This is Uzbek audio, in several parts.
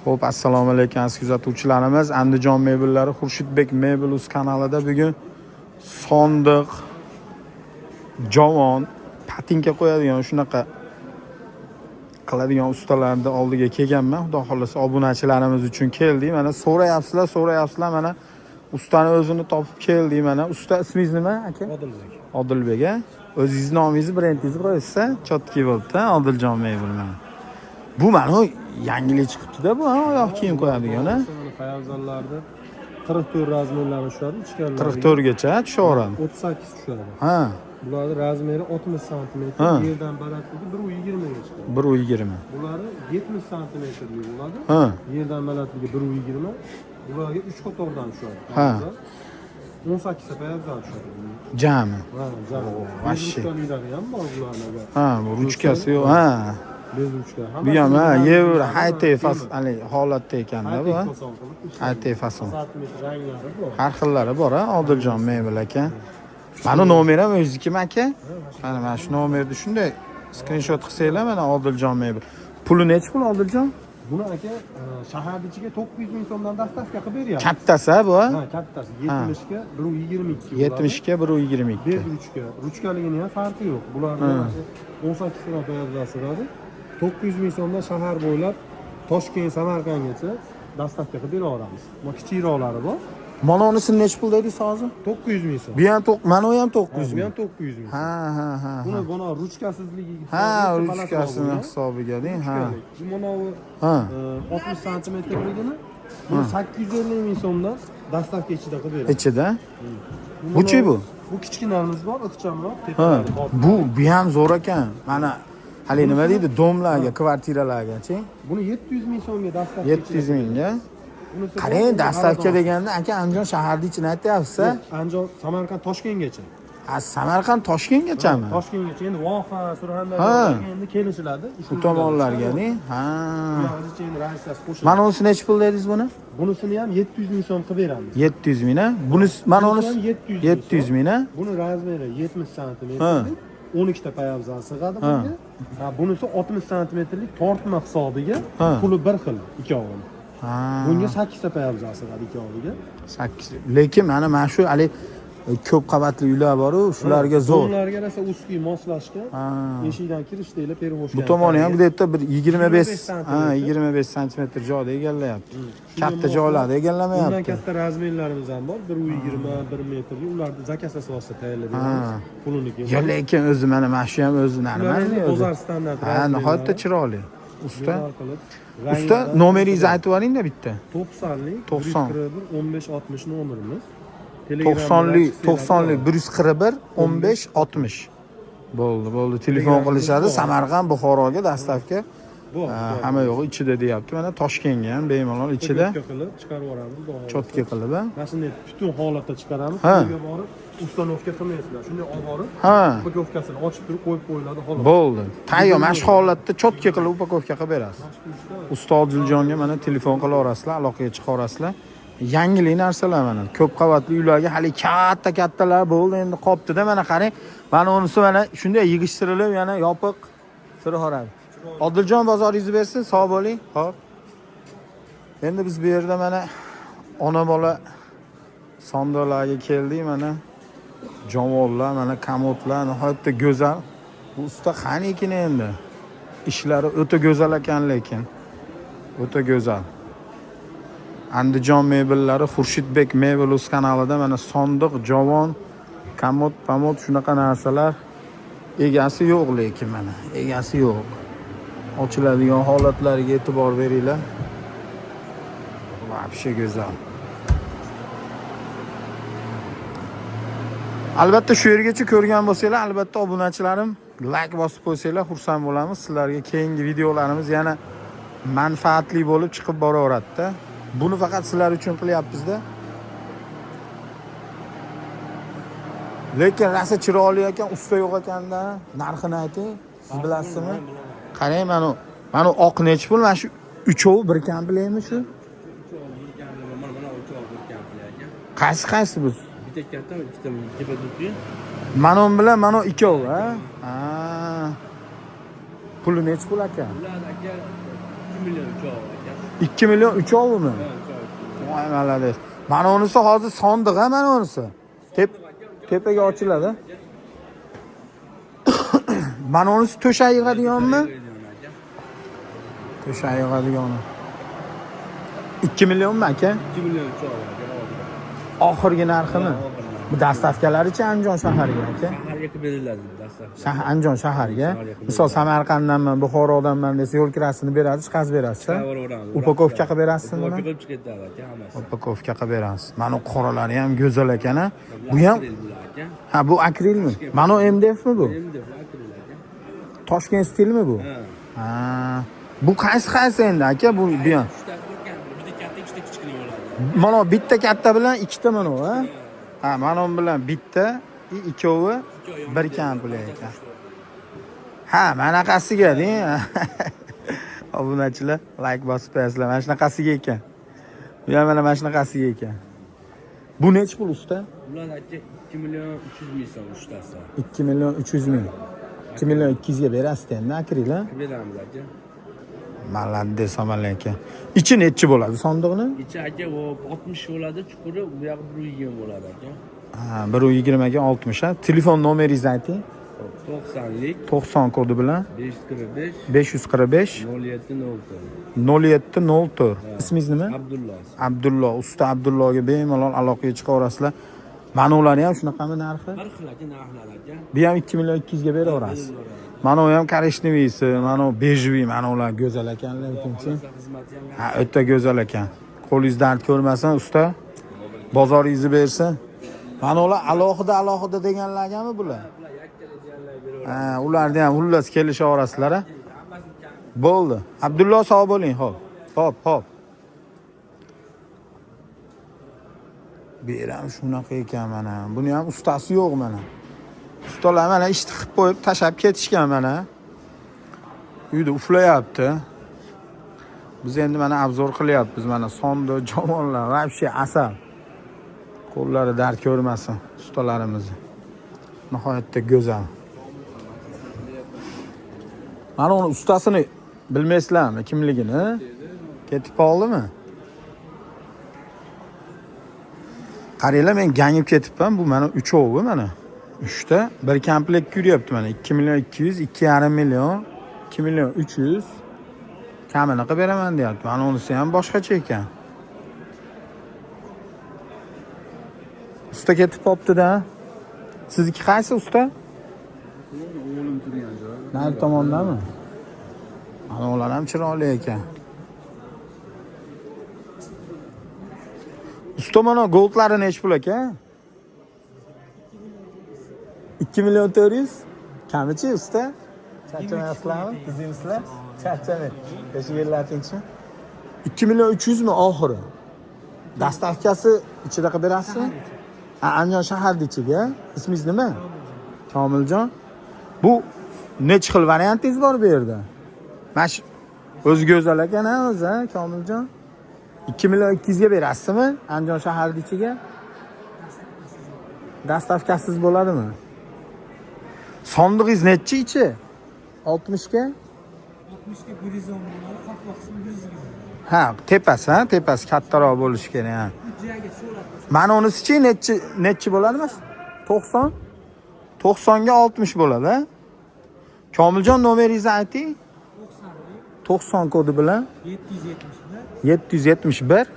Xo'p, assalomu alaykum aziz kuzatuvchilarimiz. Andijon mebellari Xurshidbek Mebel Uz kanalida bugun sondiq, javon, patinka qo'yadigan shunaqa qiladigan ustalarni oldiga kelganman. Xudo xohlasa obunachilarimiz uchun keldik. Mana so'rayapsizlar, mana ustani o'zini topib keldik mana. Usta, ismingiz nima aka? Odilbek. Odilbek, a? O'zingizni nomingizni, brendingizni qo'yasiz, чёткий bo'libdi, Odiljon mebel mana. Bu mana yangilik chiqibdi-da bu, ha, oyoq kiyim qo'yadigan, a? Mana poyabzallarni 44 размер lari tushadi, ichkarilariga 44 gacha tushaveradi. 38 tushadi. Ha, Bularni размер i 60 santimetr, Ha. yerdan balandligi 1,20 ga chiqadi. 1,20. Bulari 70 santimetrlik bo'ladi. Ha, Yerdan balandligi 1,20. Bularga 3 qatordan tushadi. Ha. 18 ta poyabzal tushadi. Jami. Ha, jami. Вообще. Ruchkaliklari ham bor bularni agar. Ha, bu ruchkasi yo'q, ha. Без ручка. Bu ham ha, yevro high-tech haligi holatda ekanda bu. High-tech fason. Santimetr ranglari bor. Har xillari bor, ha, Odiljon mebel aka. Mana nomer ham o'ziznikimi aka? Mana shu nomerni shunday skrinshot qilsanglar, mana Odiljon mebel. Puli nechi pul, Odiljon? Buni aka shaharni ichiga 900 ming so'mdan доставка qilib beryapmiz. Kattasi ha bu, ha? Ha, kattasi 70 ga 1.22 bo'ladi. 70 ga 1.22. Без ручка. Ruchkaligini ham farqi yo'q. Bularni mana shu 18 ta poyabzal sig'adi. 900 ming so'mdan shahar bo'ylab Toshkent, Samarqandgacha доставка qilib bera olamiz. Bu kichikroqlari bor. Mana unisi nechi pul dedingiz hozir? 900 ming so'm. Bu ham mana u ham 900 Bu ming. ham 900 ming. Ha, ha, ha. Buni buni ruchkasizligi Ha, ruchkasini hisobiga deng, ha. Bu mana bu Ha. 60 santimetrligini buni 850 ming so'mdan доставка ichida qilib beramiz. Ichida? Buchi bu? Bu kichkinamiz bor, ixchamroq, Ha. tepalari tortib. Bu ham zo'r ekan. Mana hali nima deydi, дом larga, kvartiralargachi? Buni 700 ming so'mga доставка. 700 mingga. Bunisi Qarang, bor, доставка arzon. Deganda aka Andijon shaharni ichini aytyapsiz? Andijon, Samarqand, Toshkentgacha. Ha, Samarqand, Toshkentgachami? Toshkentgacha endi Voha, Ha. Surxondaryoga endi kelishiladi. U tomonlarga, ne? Ha. Bulargacha endi разницасы qo'shiladi. Mana unisi nechi pul dedingiz buni? Bunisini ham 700 ming so'm qilib beramiz. 700 ming, ha? Bunisi mana Bunisi unisi ham 700 ming 700 ming, ha? Buni размер i 70 santimetr. Ha. 12 ta poyabzal sig'adi Ha. bunga. Ha, bunisi 60 santimetrlik tortma hisobiga Ha. puli bir xil ikkovini. Ha. Bunga 8 ta poyabzal sig'adi ikkoviga. 8. Lekin mana shu hali ko'p qavatli uylar bor-u, shularga zo'r. Ularga rosa узкий moslashgan. Ha. Eshikdan kirishdaglar перевозка. Bu tomoni ham где-то bir 25, 25 ha, santimetr. 25 santimetr joyda egallayapti. Shunga Katta moslab- joylarda Undan egallamayapti. katta размер larimiz ham bor. 1.20, 1 metrli. Ularni заказ asosida tayyorlab beramiz. Ha. Pulini Yo, lekin o'zi mana shu ham o'zi Ular нормальный endi o'zi. bozor standart Ha, размер lari. nihoyatda chiroyli. Usta, Go'zal qilib. usta, Ranglari- nomeringizni aytib yuboring-da bitta. 90lik 90. 141 15 60 nomerimiz. 90lik 90lik 141 15 60. Bo'ldi, bo'ldi. Telefon qilishadi. Samarqand, Buxoroga доставка. Bor. Ha, hamma yo'g'i ichida deyapti. Mana Toshkentga ham bemalol ichida Ichida qilib chiqarib yuboramiz. Xudo xohlasa. чёткий qilib, ha. Mana shunday butun holatda chiqaramiz. Ha. Uyga borib установка qilmaysizlar. Shunday olib borib, Ha. упаковка sini ochib turib qo'yib qo'yiladi xolos. Bo'ldi. Tayyor mana shu holatda чёткий qilib упаковка qilib berasiz. Usta Odiljonga mana telefon qilaverasizlar, aloqaga chiqaverasizlar. Yangilik narsalar mana ko'p qavatli uylarga hali katta kattalar bo'ldi, endi qolibdi-da mana qarang. Mana unisi mana shunday yig'ishtirilib yana yopiq turaveradi. Odiljon, bozoringizni bersin, sog' bo'ling. Xo'p. Endi biz bu yerda mana ona bola sondoqlarga keldik mana. Javonlar, mana komodlar nihoyatda go'zal. Bu usta qanikin endi? Ishlari o'ta go'zal ekan lekin. O'ta go'zal. Andijon mebellari Xurshidbek Mebel Uz kanalida mana sondiq, javon, komod, pamod shunaqa narsalar egasi yo'q lekin mana egasi yo'q. Ochiladigan holatlariga e'tibor beringlar. Вообще go'zal. Albatta shu yergacha ko'rgan bo'lsanglar, albatta obunachilarim like bosib qo'ysanglar xursand bo'lamiz. Sizlarga keyingi videolarimiz yana manfaatli bo'lib chiqib boraveradi-da. Buni faqat sizlar uchun qilyapmiz-da. Lekin rosa chiroyli ekan, usta yo'q ekanda. Narxini ayting. Siz bilasizmi? Qarang, mana oq nechi pul? Mana shu uchovi bir komplektmi shu? Mana uchovi bir komplekt aka. Qaysi qaysi bu? Bitta katta, ikkita tepa. Mana u bilan mana ikkovi, ha? Ha. Puli nechi pul aka? Ular aka 2 million uchovi aka. 2 million 3 ovmi? Voy, молодец. Mana unisi hozir sondiq, ha, mana unisi. Tepaga ochiladi. Mana unisi to'shak yig'adiganmi? Aka. To'shak yig'adigani. 2 millionmi, aka? 2 million 3 ov aka. Oxirgi narximi? Bu доставка larichi Andijon shahariga, aka? Shaharga qilib beriladi доставка. Andijon shahariga. Misol, Samarqanddanman, Buxorodanman desa, yo'l kirasini beradi, chiqazib berasiz. Chiqaveramiz. Упаковка qilib berasizmi buni? Упаковка qilib chiqib ketadi aka hammasi. Упаковка qilib berasiz. Mana bu qoralari ham go'zal ekan, a. Bu ham Akril bular aka. Ha, bu akrilmi? Mana bu MDFmi bu? Endi bu akril aka. Toshkent stilmi bu? Ha. Ha. Bu qaysi qaysi endi, aka, bu ham? Uchta ko'rgan, bitta katta, ikkita kichkina bo'ladi. Mana bitta katta bilan ikkita mana bu, ha? Ha, mana bu bilan bitta, и ikkovi bir komplekt ekan. Ha, manaqasiga deng. Obunachilar, layk bosib qo'yasizlar. Mana shunaqasiga ekan. Bu ham mana shunaqasiga ekan. Bu nechi pul, usta? Bular aka 2 million 300 ming so'm uchtasi. 2 million 300 ming. 2 million 200 ga berasiz endi akril, ha? Beramiz aka. Молодец, Somali aka. Ichi nechi bo'ladi sondiqni? Ichi aka u 60 bo'ladi, chuquri bu yog'i 120 bo'ladi aka. Ha, 1.20 ga 60, ha. Telefon nomeringizni ayting. 90lik 90 kodi bilan 545 545 07 04. 07 04. Ismingiz nima? Abdulloh. Abdullo, usta Abdulloga bemalol aloqaga chiqaverasizlar. Mana ularni ham shunaqami narxi? Bir xil aka narxlar aka. Bu ham 2 million 200 ga beraverasiz. Mana u ham коричневый si, mana u бежевый, mana ular go'zal ekan lekinchi. Xohlasa xizmati ham. Ha, o'ta go'zal ekan. Qo'lingiz dard ko'rmasin, usta. Bozoringizni bersin. Mana ular alohida alohida deganlargami bular? Bular yakkala deganlar beraveradi. Ha, ularni ham xullas kelishaverasizlar, a? Bo'ldi. Abdullo, sog' bo'ling, xo'p. Xo'p, xo'p. Bu yer ham shunaqa ekan mana. Buni ham ustasi yo'q mana. Ustalar mana ishni qilib qo'yib tashlab ketishgan mana. Uyda uxlayapti. Biz endi mana обзор qilyapmiz mana sonda javonlar вообще asal. Qo'llari dard ko'rmasin ustalarimizni. Nihoyatda go'zal. Mana uni ustasini bilmaysizlarmi kimligini? Ketib qoldimi? Qaranglar, men gangib ketibman. Bu mana uchovi mana. Uchta bir komplekt yuryapti mana. 2 million 200, 2,5 million, 2 million 300 kamini qilib beraman deyapti. Mana unisi ham boshqacha ekan. Usta ketib qolibdi-da. Sizniki qaysi, usta? O'g'lim turgan joy. Nari tomondami? Mana ular ham chiroyli ekan. Usta, mana goldlari nechi pul aka? 2 million 400? Kamichi, usta? Charchamayapsizlarmi? Tuzingizlar? Charchamang. Yashaganlaringchi. 2 million 300 mi oxiri? Доставка si ichida qilib berasizmi? Ha, Andijon shaharni ichiga. Ismingiz nima? Komiljon. Bu nechi xil variantingiz bor bu yerda? Mana shu o'zi go'zal ekan, ha, o'zi, ha, Komiljon. 2 million 200 ga berasizmi Andijon shaharni ichiga? Доставка siz bo'ladimi? Sondig'ingiz nechi ichi? 60 ga? 60 ga 110 bo'ladi, qopqoq qismi 120. Ha, tepasi, ha, tepasi kattaroq bo'lishi kerak, ha. Hujjaga sho'rab. Mana unisichi nechi nechi bo'ladi mas? 90? 90 ga 60 bo'ladi, ha? Komiljon, nomeringizni ayting. 90 90 kodi bilan 771 771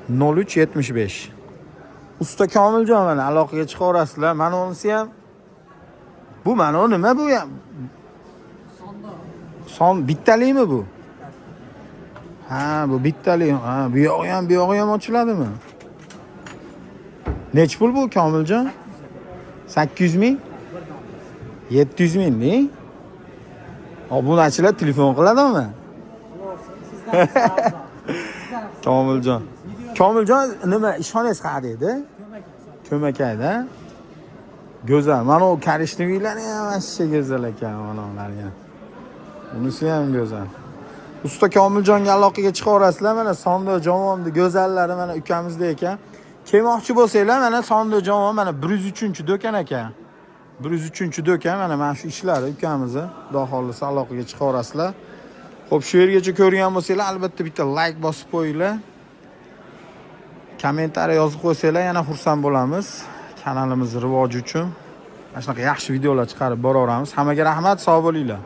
03 75. 03 75. Usta Komiljon, mana aloqaga chiqaverasizlar. Mana unisi ham, bu mana u nima bu ham? Son bittalikmi bu? Ha, bu bittalik. Ha, bu yog'i ham, bu yog'i ham ochiladimi? Nechi pul bu, Komiljon? 800 ming? 700 ming deng? Obunachilar telefon qiladimi? Komiljon. Komiljon, nima, ishxonangiz qayerda edi? Ko'makayda. Go'zal. Mana u коричневый lari ham вообще go'zal ekan, mana ular ham. Unisi ham go'zal. Usta Komiljonga aloqaga chiqaverasizlar, mana Sondo Javonni go'zallari mana ukamizda ekan. Kelmoqchi bo'lsanglar, mana Sondo Javon, mana 103-do'kon ekan. 103-do'kon, mana shu ishlari ukamizni. Xudo xohlasa aloqaga chiqaverasizlar. Xo'p, shu yergacha ko'rgan bo'lsanglar, albatta bitta like bosib qo'yinglar. Kommentariy yozib qo'ysanglar, yana xursand bo'lamiz. Kanalimiz rivoji uchun mana shunaqa yaxshi videolar chiqarib boraveramiz. Hammaga rahmat, sog' bo'linglar.